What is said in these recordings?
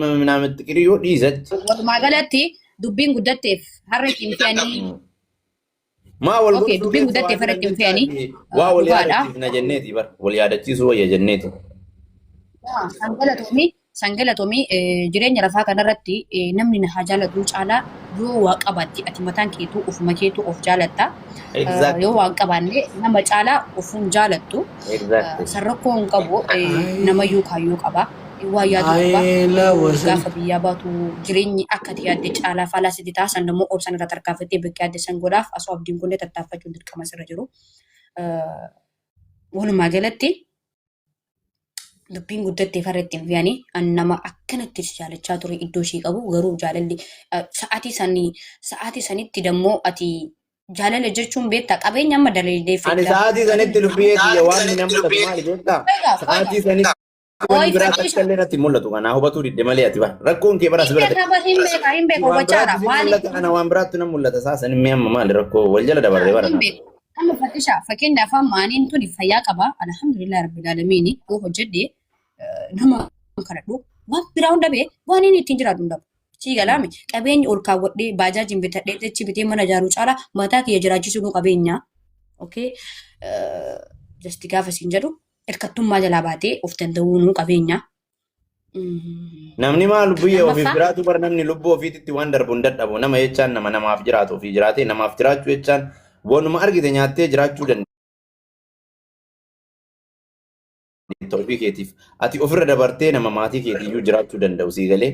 minaamin xiqiriyyoo dhiisatti. Walumaa galatti dubbiin guddatteef har'a ittiin fe'anii Maa wal Okay, gorsuu dubbiin keessa guddatteef waa har'a jiran ittiin fe'anii jechaati. Waa wal dhugaadha. yaadachiifna jenneeti bar. Wal yaadachiisuu wayya jenneeti. San galatoomii, san galatoomii, jireenya lafaa kanarratti namni na haa jaalatu caalaa yoo waa qabaatte ati mataan keetuu ofuma keetuu of jaalatta. Yoo waan qabaanne nama caalaa ofuun jaalattu. San rakkoo hin qabu, namayyuu kaayyoo qaba. Waa yaadu qaba. Ay, la wasan. Gaafa biyyaa baatu jireenyi akka ati yaadde caalaa faalaa sitti ta'a. San immoo obsaan irraa tarkaanfattee bakka yaadde san godhaaf asoo abdiin kunnee tattaaffachuun dirqama sirra jiru. Walumaa galatti dubbiin guddattee farra ittiin fe'anii an nama akkanatti si jaalachaa ture iddoo ishii qabu garuu jaalalli sa'aatii sanii sa'aatii sanitti dammoo ati jaalala jechuun beektaa qabeenya amma dalaydee Ani fedha. sa'aatii sanitti lubbiyee kiyya waan inni na mul'atu maali beektaa? Sa'aatii sanitti wanni Ooyi biraa fakkii takka illee natti hin mul'atu kanaa hubatuu didde malee ati bara. Rakkoon kee bara as hin bira beeka bar hin beeka hin beeka waan hubachaadha biraatti si waan mul'ata ana waan biraatti na mul'ata saa sanin mee amma maali rakkoo wal jala dabarree bara hin kana. beeku. Amma fakkisha fakkeenyaaf amma aniin tuni fayyaa qaba alhamdulillah rabbil aalamiin yoo hojjedhe nama kadhadhu waan biraa hunda bee waan inni ittiin jiraatu hunda sii galaame qabeenya ol kaawwadhee baajaajiin bitadhee dachi bitee mana ijaaruu caalaa mataa kiyya jiraachisuu nu qabeenya. Okay just gaafa siin jedhu hirkattummaa jalaa baatee of danda'uu nu qabeenya. Namni maa lubbuyyee ofiif Lammaffaa jiraatu bara namni lubbuu ofiititti waan darbu hin dadhabu. Nama jechaan nama namaaf jiraatu ofii jiraatee namaaf jiraachuu jechaan wanuma argite nyaattee jiraachuu dandeetta ofii keetiif. Ati ofirra dabartee nama maatii keetiiyyuu jiraachuu danda'u sii galee.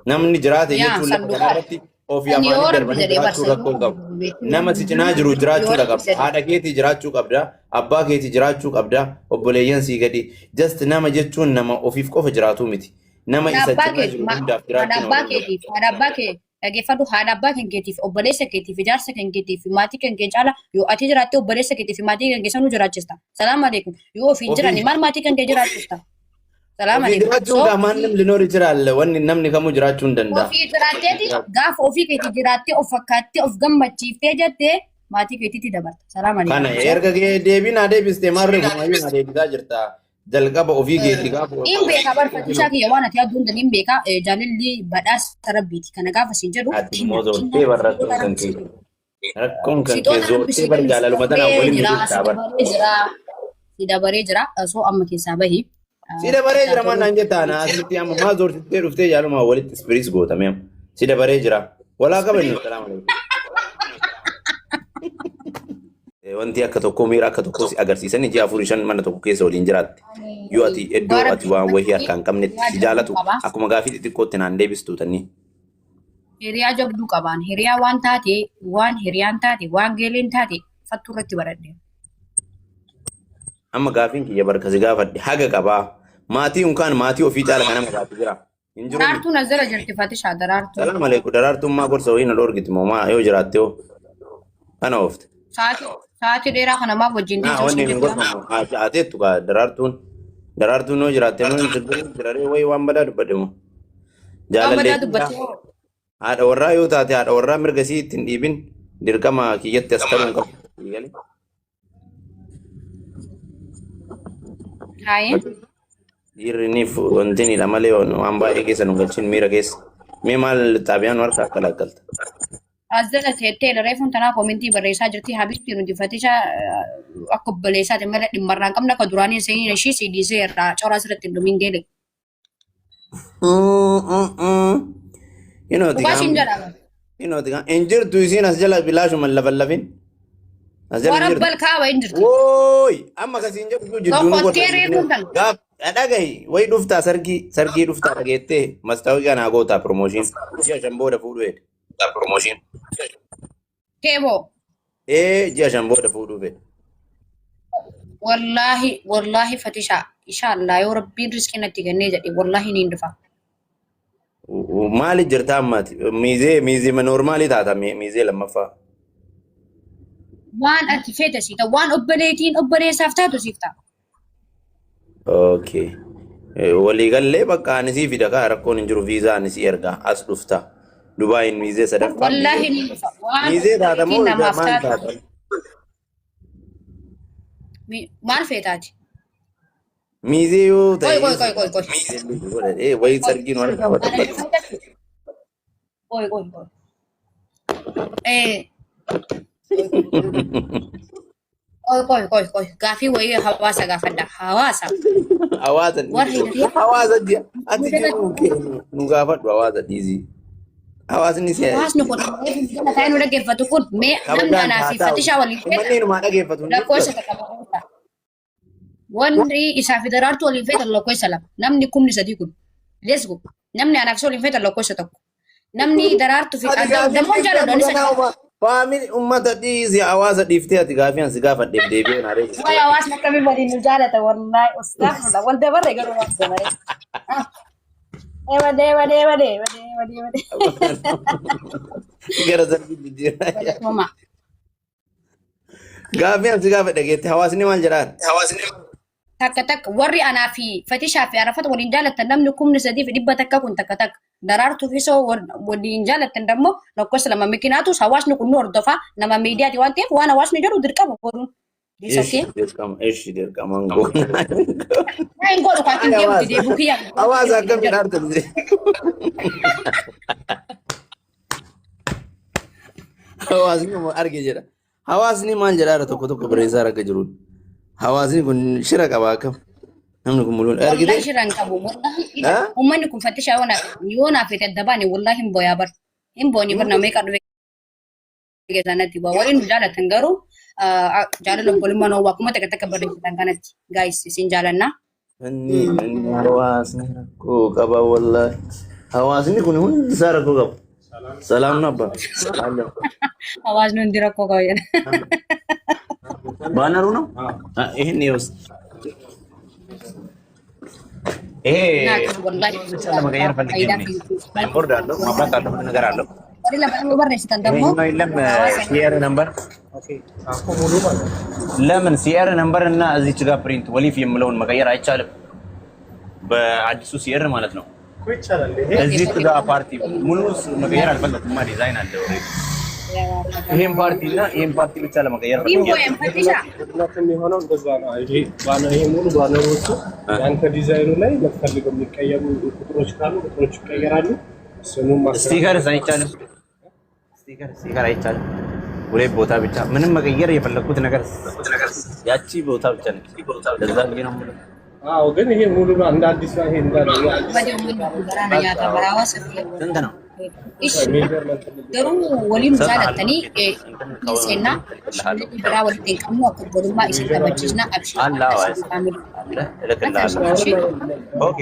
Namni jiraate yaa jechuun lafa sanduuqaa kanarratti ofii Ani afaanii yoo rabbi darbanii jedhee jiraachuu barsa rakkoo yoo hin qabu. rabbi jedhee Nama si cinaa jiru yoo jiraachuudha rabbi qabda. jedhee Haadha keetii jiraachuu qabda. Abbaa keetii jiraachuu qabda. Obboleeyyan sii gadi. Just nama jechuun nama ofiif qofa jiraatuu miti. Nama haadha isa abbaa cinaa keetiif jiru hundaaf haadha jiraachuu nama abbaa danda'u. keetiif haadha abbaa kee dhaggeeffadhu haadha abbaa kan keetiif obboleessa keetiif ijaarsa kan keetiif maatii kan kee caala yoo ati jiraatte obboleessa keetiif maatii kan kee sanuu jiraachista. Salaam alaikum. Yoo ofii hin jiraanne Ofii maal maatii kan kee jiraachista? Salaam ofii alaikum. jiraachuun So gaa maal namni linoori jiraalle wanni namni kamuu jiraachuu hin danda'a. ofii jiraatteeti gaafa ofii keetii jiraattee of fakkaattee of gammachiiftee jettee maatii keetiitti dabarta. Salaam Kana alaikum. So erga deebii naa deebiste maarree gumayyuu naa deebisaa jirta. Jalqaba ofii keetii gaafa In beeka bar fatishaa kiyya waan ati yaaddu hunda nin beeka. Jaalalli badhaasa rabbiiti. Kana gaafa siin jedhu Ati immoo kenna zoortee kennaa barrattuun siixoota kan rabbi kee. sii kennu. Rakkoon kan kee Siixoota rabbi zoortee sii bar kennu si jaalaluma tanaan dabaree waliin jira si jirtaa bar. dabaree jira si dabaree jira osoo amma keessaa bahi. Si dabaree jira maal Garuu naan jettaa na asitti amma maa zoortitee dhuftee jaaluma walitti ispiriis gootame amma. Si dabaree jira. Walaa kabajnu salaam alaikum. Wanti akka tokkoo miira akka tokkoo si agarsiisan ji'a afurii shan mana tokko keessa waliin jiraatte. Yoo ati dhugaa iddoo ati rabbi waan wahii harkaa hin qabnetti hiriyaa si jabduu jaalatu qaba. akkuma gaafii xixiqqootti naan deebistu tanii. Hiriyaa jabduu qabaan. Hiriyaa waan taate, waan hiriyaan taate, waan geeleen taate fattuu irratti baradhe. Amma gaafiin kiyya barka si gaafadhe haga qabaa. Maatii unkaan maatii ofii caala kan nama baatu jira. Hin jiru miti. Daraartuun as jala jirti Fatishaa daraartuun. Salaam alaikum daraartuun maa gorsa wayii na dhoorgiti moo maa yoo jiraatte hoo kana oofte. Sa'aatii sa'aatii dheeraa kana maaf wajjin Naa teessoo wanni siin hin jetti gorfamu haateettu kaa daraartuun daraartuun yoo jiraatte moo hin jirtu jiraree wayii waan badaa dubbadde moo. Waan Jaalallee badaa dubbatte hoo. haadha warraa yoo taate haadha warraa mirga sii ittiin dhiibin dirqama kiyyatti as taruu hin qabu. Galee. Haayee. Dhiirri ni wanti ni dha malee waan baay'ee keessa nu galchin miira keessa. Mee maal xaabiyaan harka akka laakkalta. As jala teettee reefuun tanaa koomentii barreessaa jirti. Habibti nuti fatisha akka obboleessaati malee dhimma irraa hin qabne akka duraanii seenii ishii si dhiisee irraa coraa sirratti hin dhumin geele. Inooti Dhugaa siin gaama. jedhama. Inooti gaama. Hin jirtu isiin as jala bilaashuma lafa lafin. As jala hin jirtu. Warabbal kaaba hin jirti. Wooy amma kasiin jedhu jidduu nu Tokkottee reefuun tana. Gaaf dhagahi wayi dhuftaa sargii sargii dhuftaa dhageettee mastaawoqiyaa naa gootaa promotion ji'a shan booda fuudhuu fedhe. Promotion. Keeboo. Ee ji'a shan booda fuudhuu fedhe. Wallaahi wallaahi fatishaa inshaallah yoo rabbiin riskii natti kennee jedhe wallaahi niin dhufa. Maali jirta ammaati? Miizee miizee noormaalii taata miizee lammaffaa. Waan ati feete siif ta'a. Waan obboleettiin obboleessaaf taatu siif ta'a. Okay. Waliigallee bakka ani sii fida kaa rakkoon hin jiru viizaa ani sii erga as dhufta. Dubaayin miizee sadaffaa. Wallaahi niin dhufa. Waan Miizee taata moo obboleettiin namaaf maal taatu. taata? Maal feetaati? Miizee yoo Qoy ta'e qoy qoy qoy qoy. godhadhee wayii Qoy. sargiin wal qaabata. Qoy qoy qoy. Eh, qoy qoy qoy qoy qoy. Gaafii wayii hawaasa gaafadha. Hawaasa. Hawaasa Warri dhiisi. Hawaasa ati jiruu kee nu gaafadhu hawaasa dhiisi. Hawaasni si Hawaasni kun taa'ee nu dhaggeeffatu kun mee namni kabajaan anaa haa fi taa'u. Fatishaa waliin feetan Uummanni numaa dhaggeeffatu hin jirtu. lakkoofsa takka qofa. Wanni isaa fi daraartuu waliin feetan lakkoofsa lama. Namni 3000 kun. Let's go. Namni anaaf isa waliin feetan lakkoofsa tokko. Namni daraartuu fi Ati adda gaafii dammoon jaaladhu anis kanaa akka. uma faamili uummata dhiisi hawaasa dhiiftee ati gaafii an si gaafadheef deebi'ee naa deebisi. Waay hawaasni akkamii waliin nu jaalata wallahi ustaafudha. Wal dabarre garuu waan dabarre. Ewa deewa deewa deewa deewa deewa deewa. Gara sarbii jijjiiraa. Galatoomaa. Gaafii an si gaafadhe geette hawaasni maal jedhaan? Takka takka warri anaa fi Fatishaa fi Arafat waliin jaalatan namni 3100 kun takka takka. Daraartuu fi soo waliin jaalatan dammoo lakkoofsa lama mikinaatus hawaasni kun nu hordofa nama miidiyaati waan ta'eef waan hawaasni jedhu dirqama godhuun. It's Ishi okay. dirqama ishi dirqama hin goone. Naa hin godhu kaatiin deemutti Hawaasa deebi'u kiyya. hawaasa akkamiin argamte? Hawaasni immoo arge jedha. Hawaasni maal jedhaa jira tokko tokko barreessaa akka jiruun. Hawaasni kun shira qaba akkam. Namni kun muluun Wallahi argite? shira hin qabu. Wallahi Ha? uummanni kun fattishaa yoo naaf itti adda baane wallahi hin booyaa bar. Hin booni bar nama meeqa dhufe sanatti bu'a. Warri nu jaalatan garuu jaalala obbolummaa noo akkuma takka takka barreessitan kanatti. Guys isin jaalanna. Inni hawaasni rakkoo qaba wallahi. Hawaasni kun hundi isaa rakkoo qaba. Salaam na abbaa. Hawaasni hundi rakkoo qaba jedha. ባነሩ ነው ይሄን ይወስ ይሄ Naa wallahi ብቻ ለመቀየር ፈልጌ ነው። እኔ ሳይንቦርድ አለው መብራት አለው ሁሉ ነገር አለው። Warri lama nama barreessitan dammoo ይሄኛው የለም hawaasa ሲአር ነምበር ለምን ሲአር ነምበር እና እዚች ጋር ፕሪንት ወሊፍ የምለውን መቀየር አይቻልም? በአዲሱ ሲአር ማለት ነው። እዚች ጋር ፓርቲ ሙሉ መቀየር አልፈለኩም። ዲዛይን አለ ኦልሬዲ። ይሄን ፓርቲ እና ይሄን ፓርቲ ብቻ ለመቀየር ፈልጌ ነው። Bimbo Fatisha. ምክንያት የሚሆነው እንደዛ ነው። ይሄ ባነር ይሄ ሙሉ ባነሮቹ የአንተ ዲዛይኑ ላይ የምትፈልገው የሚቀየሩ ቁጥሮች ካሉ ቁጥሮች ይቀየራሉ። ስሙን ማስተካከል stickers አይቻልም። Sticker አይቻልም። ሁለት ቦታ ብቻ ምንም መቀየር የፈለኩት ነገር ያቺ ቦታ ብቻ ነች። ለዛ ብዬ ነው የምለው። አዎ፣ ግን ይሄ ሙሉ ነው እንደ አዲስ ነው። ይሄ እንዳለ የአዲስ Badii uummanni kun garaana nyaata bara hawaasa fi ስንት ነው? Ish measurement garuu waliin nu እሰጥሃለሁ። jaalattanii እንትን seenaa እልክልሃለሁ። biraa walitti hin qabnu akka obbolummaa isin taphachiisna abshii አለ አዎ፣ akkasii faamilii. አለ እልክልሃለሁ። Akkasii ኦኬ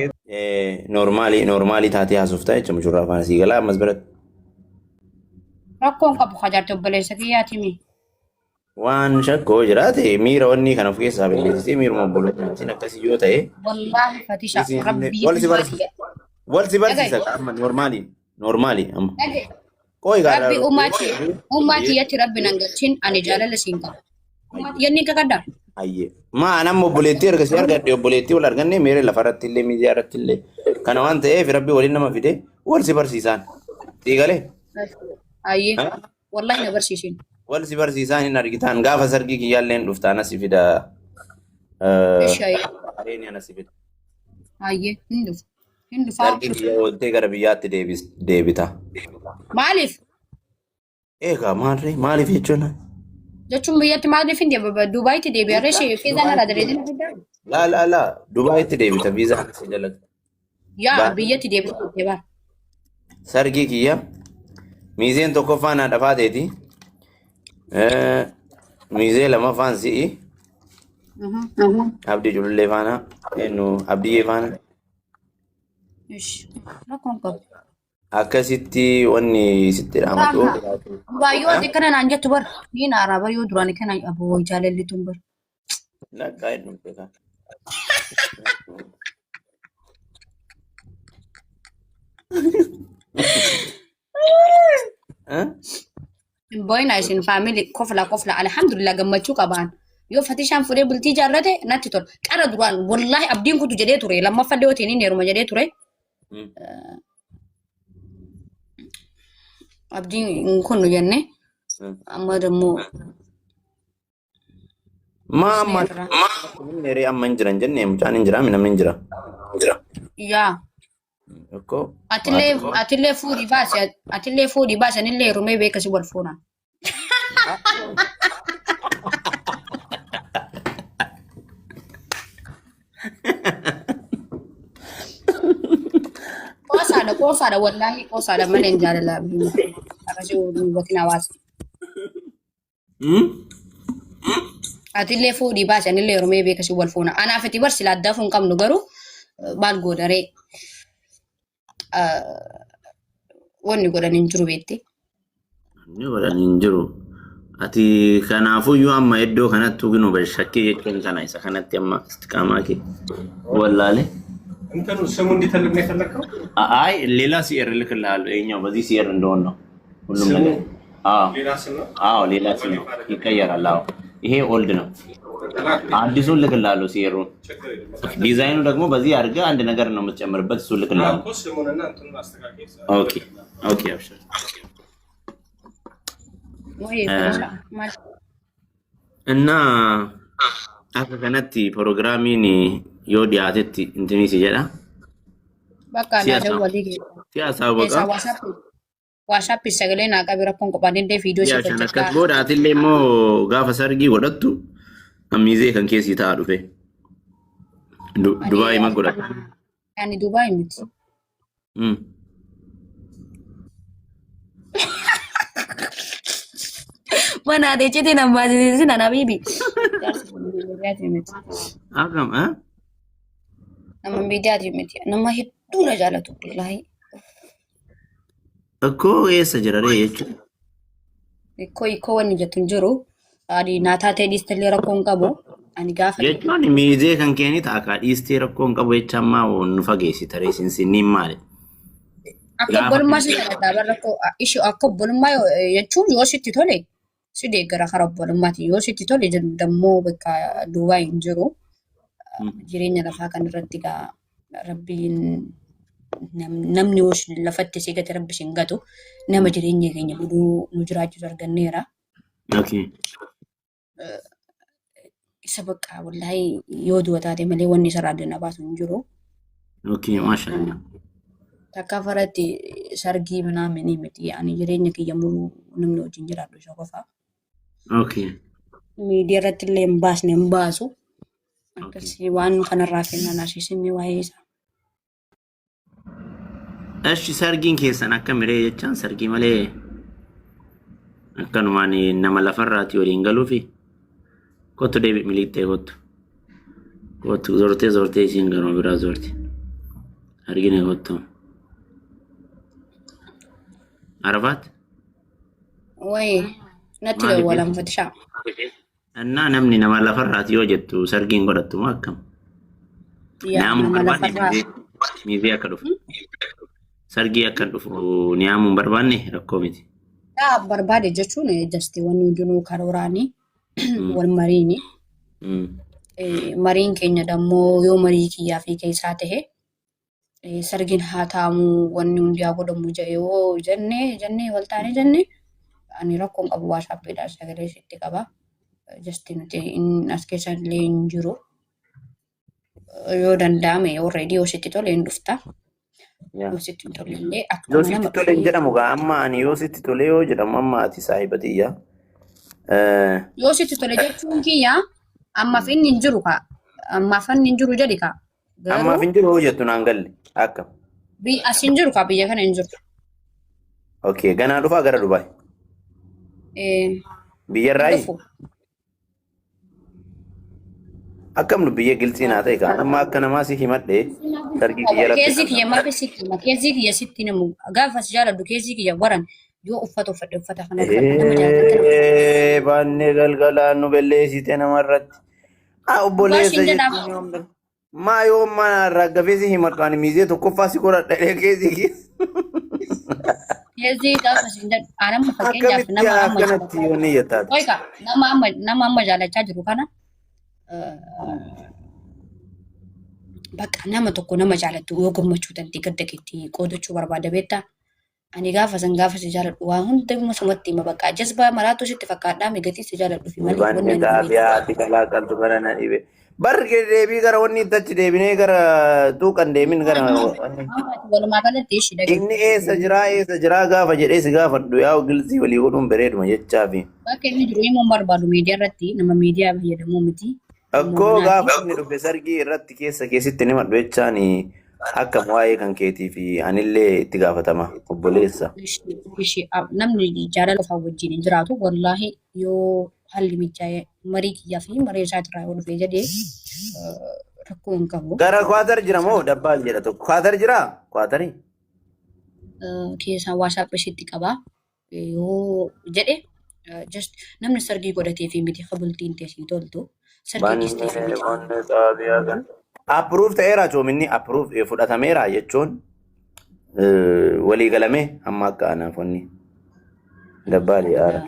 ኖርማሊ ኖርማሊ taatee haasoftaa jechuudha mucurraa afaan asii galaa ammas biratti rakkoon qabu kajaarte obboleessa kiyyaatimi. waan shakkoo jiraate miira wanni kana of keessaa balleessitee miiruma obbolootiin akkasii yoo ta'e Wallaahi Fatisha isin rabbii wal si barsiisa wal si barsiisa Dhagaye. amma normaali normaali amma Dhagaye. qoy Rabbi gaadhaa ummaa tiyyatti rabbi nan galchin ani jaalala siin qaba. Ummaa tiyyanni kakaddaa. Ayyee. Maa anamma obboleettii erga si argadhe obboleettii wal arganne meeree lafa irratti illee miidiyaa irratti illee kana waan ta'eef rabbi waliin nama fide wal si barsiisaan. Sii galee? Ayyee. Wallaahi na barsiisin. Wal si barsiisaan hin argitaan gaafa sargii kiyyaallee hin dhufta anas si fida. Ishi ayyee. Areeni anas si fida. Ayyee. Hin dhufu. Hin dhufaa. Sargii kiyya ooltee gara biyyaatti deebita. Maaliif? Eegaa maalree maaliif jechuun? Jechuun biyyatti maaliif hin deebi'a? Dubaayitti deebi'a. Reeshee fiizaan irraa dareedina fiddaa. Laa laa laa Dubaayitti deebita viizaan si jalatti. Yaa biyyatti deebisa deebaa. Sargii kiyya miizeen tokkoffaan haadha faateeti. Miizee lamaffaan si'i. Abdii Culullee faana. Eenyu Abdiyyee faana. Ishi. Rakkoon qabu. Akkasitti wanni sitti dhaamatu. Duraan yoo ati kana naan jettu bar. Ni naaraa bar yoo duraan kana aboo jaalalli tun bar. Lakkaa hin dhumte kaa. Hin boo'inaa isin faamilii kofla kofla alhamdulillah gammachuu qabaan. Yoo fatishaan fudhee bultii jaarrate natti tola. Qara duraan wallaahi abdiin kutu jedhee ture lammaffaa dhiyootiin inni heeruma jedhee ture. Abdiin hin kunnu jenne amma dammoo Maa amma Seerra. Inni amma hin jiran jennee mucaan hin jira namni hin jira. Yaa. Akkoo Atillee atillee fuudhii baasi atillee fuudhii baasi anillee heerumee beekasi wal fuuna. Qoosaadha qoosaadha wallaahi qoosaadha malee hin jaalala. Akkasii hubatin hawaasa. Atillee fuudhii baasi anillee heerumee beekasi wal fuuna. Anaaf ati bar sila addaafuu hin qabnu garuu maal goodaree wanni godhan hin jiru beekte. Inni godhan hin jiru. Ati kanaafuyyuu amma iddoo kanattuu ginuu bari shakkii jechuun kana isa kanatti amma istiqaamaa kee wallaale. እንትኑ ስሙ እንዲተልቅ ነው የፈለግከው? አይ ሌላ ሲኤር እልክልሃለሁ። ይኸኛው በዚህ ሲኤር እንደሆን ነው ሁሉም ስሙ ነገር። አዎ ሌላ ስም ነው። አዎ ሌላ ስም ነው፣ ይቀየራል። አዎ ይሄ ኦልድ ነው። አዲሱን እልክልሃለሁ ሲኤሩን። ችግር የለም። ዲዛይኑ ደግሞ በዚህ አድርገህ አንድ ነገር ነው የምትጨምርበት፣ እሱ እልክልሃለሁ። እኮ ስሙንና እንትኑን አስተካክል። Okay okay አብሽር። ወይ ፈረሻ maal እና akka kanatti piroogiraamiin yoo dhiyaatetti intinii si jedha. Bakka naa Siyaasa. dawwalii Siyaasaa keessaa baqa. WhatsApp sagalee naa qabi rakkoon qophaan danda'e viidiyoo Yaa siif shan akkas hojjedhaa. booda atillee immoo gaafa sargii godhattu ammiizee kan keessii ta'a dhufe. Dubaay ma godhatta. Ani Dubaay miti. Mana ati icciitii nan baasisiisin ana biibi. Jaarsi kun miidiyaati miti. Akkam eh? Nama miidiyaati miti. Nama hedduu na jaalatu wallaahi. Akkoo eessa jira ree jechuudha. Ikkoo ikkoo wanni jettu hin jiru. Ani naa taatee dhiistillee rakkoo hin qabu. Ani gaafa Jechuun miizee kan keeni ta'a kaa dhiistee rakkoo hin qabu jecha ammaa nu fageessi taree sinsinniin maali? Akka Gaafa obbolummaa si jaalladha bara rakkoo ishee akka obbolummaa jechuun yoo sitti tole si deeggara karaa obbolummaati yoo sitti tole dammoo bakka Dubaay hin jiru. Jireenya lafaa kan irratti gaa rabbiin namni yoo lafatti si gate rabbi si hin gatu nama jireenya keenya buduu nu jiraachisu arganneera. Okay. Isa bakka wallaahi yoo du'a taate malee wanni isarraa adda na baasu hin jiru. Okay, maashaallah. Takka faratti sargii minaaminii miti ani jireenya kiyya muluu namni wajjin jiraadhu isa qofa. Okay. Miidiyaa irratti illee hin baasne hin baasu. Akkasii waan kanarraa kennan asiisinni waa'ee isaa. Eshi sargiin keessan akka miree jechaan sargii malee akkanumaan nama lafarraati waliin galuufi kottu deebi miliixxee kottu. Kottu zortee zortee isiin garuma biraa zorti. Argine kottu. Arafaat? Wayi natti Maaliif dawwalan fatishaa. Annaa namni nama lafarraati yoo jettu sargiin godhattu moo akkam? Yaa Naamuun nama barbaanne lafarraa. miizee akka dhufu. Sargii akka dhufu niyaamuun barbaanne rakkoo miti. Yaa barbaade jechuun jasti wanni hundinuu karooraanii wal mariini. Mariin keenya dammoo yoo marii kiyyaa fi keessaa tahe sargiin haa taa'amu wanni hundi haa godhamu jedhe yoo jenne jenne wal taane jenne ani rakkoon qabu WhatsAppiidhaan sagalee sitti qaba. Jasti nuti as keessa illee hin jiru. Yoo danda'ame already yoo sitti tole hin dhufta. Yoo sitti hin tolle illee Yoo akkuma sitti nama tole hin dhufee jedhamu gaa amma ani yoo sitti tole yoo jedhamu amma ati saahiba tiyya. Yoo sitti tole jechuun kiyya ammaaf inni hin jiru kaa. Ammaaf inni hin jiru jedhi kaa. Ammaaf Garuu hin jiru yoo jettu naan galle akkam. As hin jiru kaa biyya kana hin jiru. Okay, ganaa dhufaa gara Dubaay. Hin Biyyarraayi dhufu. Akkam nu biyya gilxii naa ta'e kaan amma akka namaa si himadhe sargii kiyya irratti Keessi kiyya maaf sitti hima keessi kiyya sitti himu gaafa si jaaladhu keessi kiyya waran yoo uffata uffadhe uffata kana uffadhe nama jaalatan kana Ee, baannee galgalaan nu belleessite namarratti. Ah, obboleessa Dhugaa siin jedhaa. jechuun yoom Maa yoo mana raggafee si himadhu ani miizee tokkoffaa si godhadha jedhee keessi kiyya. Keessi gaafa siin jedhu ani amma fakkeenyaaf Akkamitti nama amma akkanatti yoo ni jettaati. Oika nama amma jaalachaa jiru kana bakka nama tokko nama jaalattu yoo gammachuu tantee gadda keetti qoodachuu barbaada beektaa? Ani gaafa san gaafa si jaaladhu waa hunda sumatti hima bakka jazbaa maraatu sitti fakkaadhaa migatii si jaaladhu fi malee Wanni wanni ani xaabiyaa ati kalaaqaltu kana na dhibe. Barri deebii gara wanni itti achi deebinee gara tuuqan deemin gara wanni. Walumaa galatti ishii Inni eessa jiraa gaafa jedhee si gaafadhu yaa gilzii walii godhuun bareeduma jechaafi. Bakka inni jiru himuun barbaadu miidiyaa irratti nama miidiyaa fayyadamuu miti. Akkoo gaafa inni dhufe sargii irratti keessa keessatti ni madhu jechaan akka waa'ee kan keetii fi anillee itti gaafatama obboleessa. Namni jaalala ofaa wajjin hin jiraatu wallaahi yoo haalli mijaa'e marii kiyyaa fi marii isaatirraa yoo dhufe jedhee rakkoo hin qabu. Gara Kwaatar jira moo dabbaal jedha tokko. Kwaatar jiraa? Kwaatarii? Keessaan WhatsApp isitti qaba yoo jedhe just namni sargii godhatee fi miti kabultiin teessii toltu sargii dhiistee fi miti. Approve ta'eera coominni approve fudhatameera jechuun walii galamee amma akka anaaf wanni dabbaali yaara.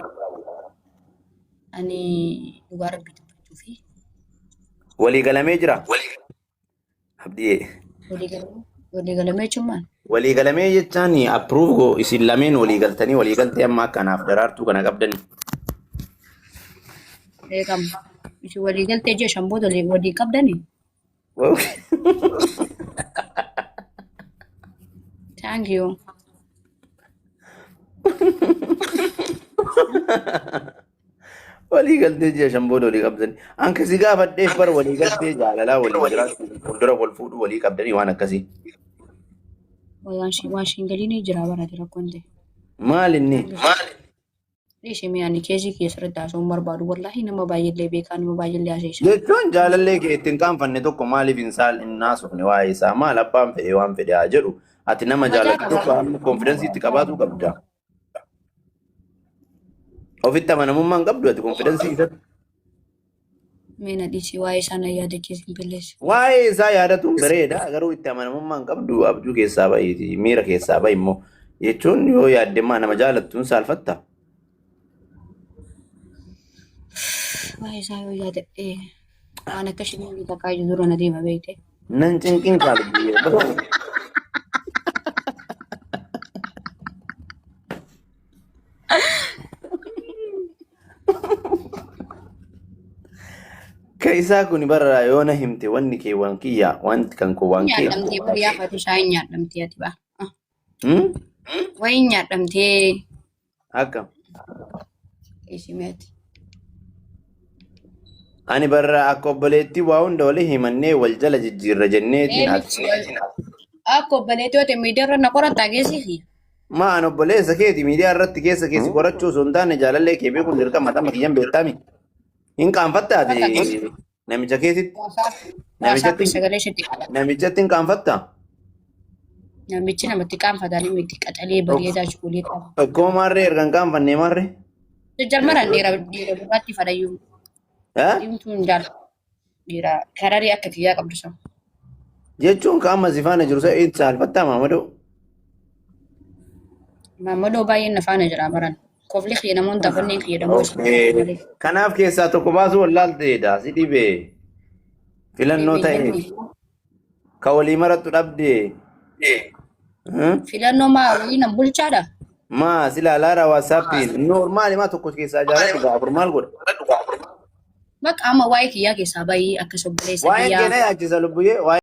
Ani dhugaa rabbii dubbachuu fi Walii galamee jira. Abdii. Walii galamee jechuun maal? Walii galamee jechaan approve go isin lameen walii galtanii walii galtee amma akka anaaf daraartuu kana qabdani. Eegama. Isin walii galtee ji'a shan booda walii qabdanii? Thank you. Walii galtee ji'a shan booda walii qabdanii. Anka si gaafadheef bara walii galtee jaalalaa walii jiraachuu fuuldura wal fuudhuu walii qabdanii waan akkasii. Waan shingaliin jira barate rakkoon ta'e. Maal inni? Dhiisii mi'aani keesii keessatti haasa'uun barbaadu wallaahi nama baay'eellee beekaa nama baay'eellee haasa'isa. Jechuun jaalallee kee ittiin qaanfanne tokko maaliif hin saal hin haasofne waa'ee isaa maal abbaan fedhe waan fedhe haa jedhu ati nama jaalattu tokko amma confidence itti qabaatu qabda. Ofitti amanamummaa hin qabdu ati confidence isatti. Meena dhiisii waa'ee isaa na yaadachiisin billeessi. Waa'ee isaa yaadatuun bareeda garuu itti amanamummaa hin qabdu abjuu keessaa bahiiti miira keessaa bahi immoo jechuun yoo yaaddemmaa nama jaalattuun saalfatta. Waa'ee isaa yoo yaadadhe waan akka shilingii takkaa ija dura na deema beekte. Nan cinqin kaalubbiyyee. Ka isaa kun bara yoo na himte wanni kee waan kiyya wanti kan koo waan kee. Nyaadhamtee guyyaa faatu isaa hin nyaadhamtee ati baa. Hmm? Wayi nyaadhamtee Akkam. isimeeti. Ani barra akka obboleettii waa hunda walii himannee wal jala jijjiirra jenneetiin ati. Akka obboleettii yoo ta'e miidiyaa irra na qorattaa geessisi. Ma an obboleessa keeti miidiyaa irratti keessa keessi qorachuu osoo hin taane jaalallee kee beekuun dirqama dhama kiyyan beektami. Hin qaanfattaa ati namicha keetitti? WhatsApp sagalee sitti qaba. Namichatti hin qaanfattaa? Namichi namatti qaanfatanii miti qaxalee bareedaa cuqulee qaba. Akkuma maarree erga hin qaanfannee maarree? Jajjarmaran dhiira dhiira gurraatti fadhayyuu Eh? diimtuu hin jaalladhu. Dhiira kararii akka kiyyaa qabdu sana. Jechuun ka amma si faana jiru isa saalfattaa maamadoo? Maammadoo baay'een na faana jira baran. Kofli kiyya namoonni tafanneen kiyya dammoo isa malee. Kanaaf keessaa tokko baasuu wallaalteedha si dhibee. Filannoo ta'e ka walii marattu dhabde. Hmm? Filannoo maa walii nan bulchaadha. Maa si ilaalaara WhatsAppiin normaali maa tokko keessaa jaalladhu gaa afur maal godha? Bakka amma waa'ee kiyyaa keessaa bahii akka obboleessa Waa'een kiyyaa. keenya yaachisa lubbuyyee.